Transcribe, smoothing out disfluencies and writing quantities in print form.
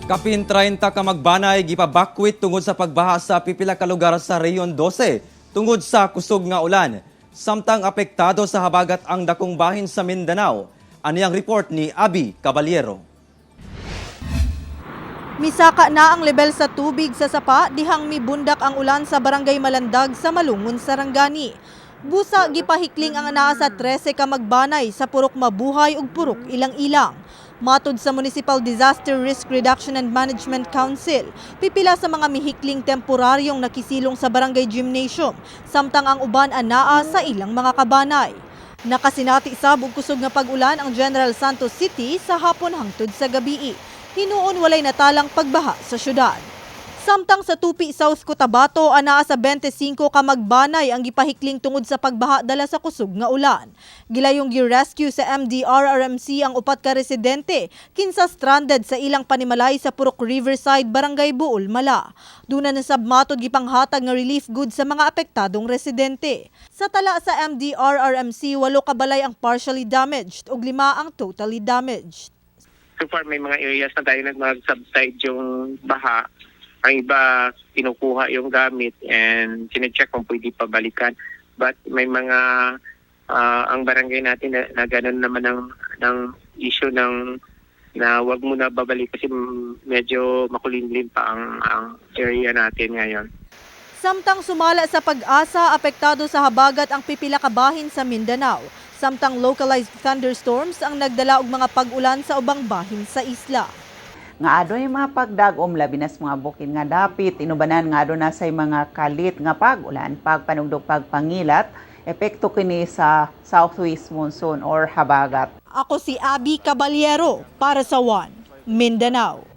Kapin 30 ka magbanay gipabakwit tungod sa pagbaha sa pipila ka lugar sa Region 12 tungod sa kusog nga ulan. Samtang apektado sa habagat ang dakong bahin sa Mindanao. Ani ang report ni Abby Caballero. Misaka na ang level sa tubig sa sapa dihang mibundak ang ulan sa Barangay Malandag sa Malungon, Sarangani. Busa gipahikling ang anaa sa 13 ka magbanay sa Purok Mabuhay ug Purok Ilang-Ilang. Matod sa Municipal Disaster Risk Reduction and Management Council, pipila sa mga mihikling temporaryong nakisilong sa Barangay Gymnasium, samtang ang uban anaa sa ilang mga kabanay. Nakasinati sab og kusog nga pag-ulan ang General Santos City sa hapon hangtod sa gabii. Hinuon walay natalang pagbaha sa syudad. Samtang sa Tupi, South Cotabato, anaa sa 25 ka magbanay ang gipahikling tungod sa pagbaha dala sa kusog nga ulan. Gilayong gi-rescue sa MDRRMC ang upat ka residente kinsa stranded sa ilang panimalay sa Purok Riverside, Barangay Buol, Mala. Duna na sab matod gipanghatag nga relief goods sa mga apektadong residente. Sa tala sa MDRRMC, walo ka balay ang partially damaged ug lima ang totally damaged. So far, may mga areas na tayo nag-subside yung baha. Ang iba, kinukuha yung gamit and sinecheck kung pwede pa balikan. But may mga, ang barangay natin na ganun naman ng issue ng na wag mo na babalik kasi medyo makulimlim pa ang area natin ngayon. Samtang sumala sa PAGASA, apektado sa habagat ang pipila ka bahin sa Mindanao. Samtang localized thunderstorms ang nagdala og mga pag-ulan sa ubang bahin sa isla. Nga adunay mga pagdagom labi na sa mga bukid nga dapit inubanan nga aduna say mga kalit nga pag-ulan, pagpanugdog, pagpangilat, epekto kini sa southwest monsoon or habagat. Ako si Abby Caballero para sa One Mindanao.